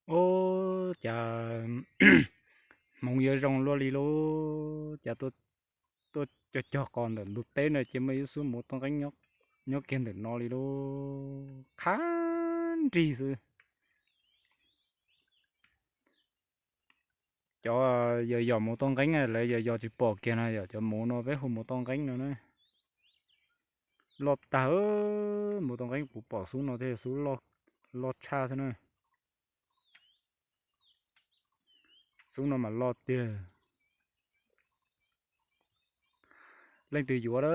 Ub, cas hmoov yuav zoo luaj li lauj, cas tuaj cog cog qos ntawm ntug teb no ces muaj ib xub mus ua toj nqeeb nyob kiag ntawm no li lauj, qhab nrig xwb. Cov yog yos mus toj nqeeb lawv yog yos tsis pom kiag no, yog cov mus no peb hu mus toj nqeeb no na. Loj tag, mus toj nqeeb kuv pom xub no thiaj xub loj tshaj xwb na. Xub no mas loj tiag. Leej twg yuav a,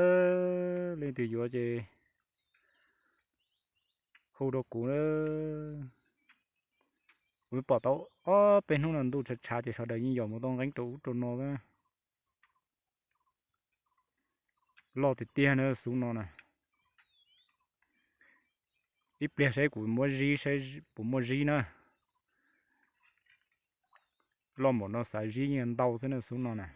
leej twg yuav ces hu rau kuv. Kuv pom tau ob peb hnub no ntuj tshav tshav ces sawv daws yeej yos mus toj nqeeb rau ub rau no. Loj tiag tiag na xub no na. Ib pliag saib kuv muab zib, saib puas muaj zib na. Loj npaum no xav zib yeej ntau xwb na xub no na.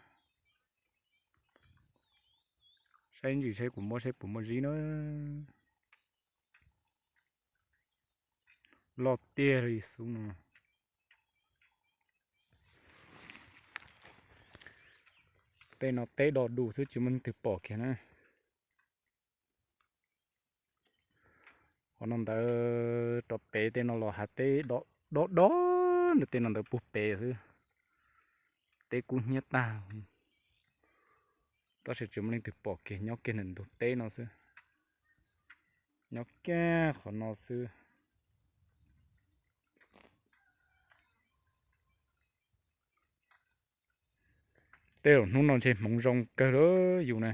Saib ntsis saib kuv muab saib puas muaj zib na. Loj tiag li xub no. Tej no teb do dus xwb tsis muaj leej twg pom kiag na. Qhov no ntawd rov pem tej no los hav teb do do, tej no ntawd puag pem xwb. Teb kub hnyiab tag. Tab sis tsis muaj leej twg pom kiag, nyob kiag ntawm ntug teb no xwb. Nyob kiag qhov no xwb. Tej zaum hnub no ntshe hmoov zoo kawg li yus na.